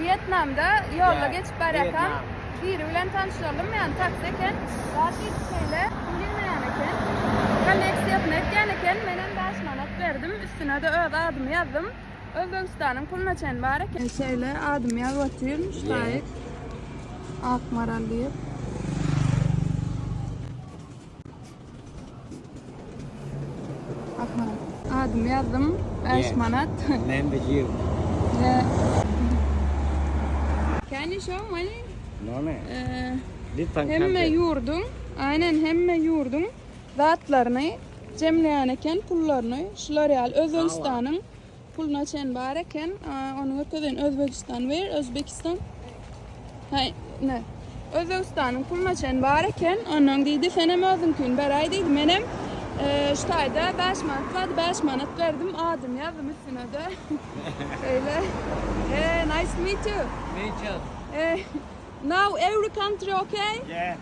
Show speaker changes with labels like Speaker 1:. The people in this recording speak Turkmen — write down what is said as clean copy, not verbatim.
Speaker 1: Wýetnamda ýolda
Speaker 2: Yeah,
Speaker 1: geçip barýarkam
Speaker 2: Wýetnam.
Speaker 1: biri bilen tanyş boldum, ýagny taksi eken. Zat diýdi şeýle, pul ýygnaýan eken. Kolleksiýasyny etýän eken, menem 5 manat berdim, üstüne-de öz adymy ýazdym. Özbegistanyň puluna çen bar eken. Şeýle adymy ýazyp otyryn, şu taýyk. Akmaral diýip. Akmaral. Adymy ýazdym, 5 manat.
Speaker 2: Remember you.
Speaker 1: Yeah. Can you show money?
Speaker 2: No, man.
Speaker 1: Ee,
Speaker 2: Different
Speaker 1: hemme
Speaker 2: country.
Speaker 1: ýurduň, aýnen hemme ýurduň zatlaryny jemleýän eken pullaryny. Şular ýaly Özbegistanyň puluna çen bar eken. Aa, Ony görkezeýin. Özbegistan where? Özbekistan. Haý, ne? Özbegistanyň puluna çen bar eken. Ondan diýdi, senem özüňkini beräý diýdi. Menem e, şu taýda 5 manat bardy, 5 manat berdim. Adymy ýazdym üstüne-de. Şeýle. Eh, nice to meet you.
Speaker 2: Me too.
Speaker 1: Eh, now every country okay?
Speaker 2: Yeah.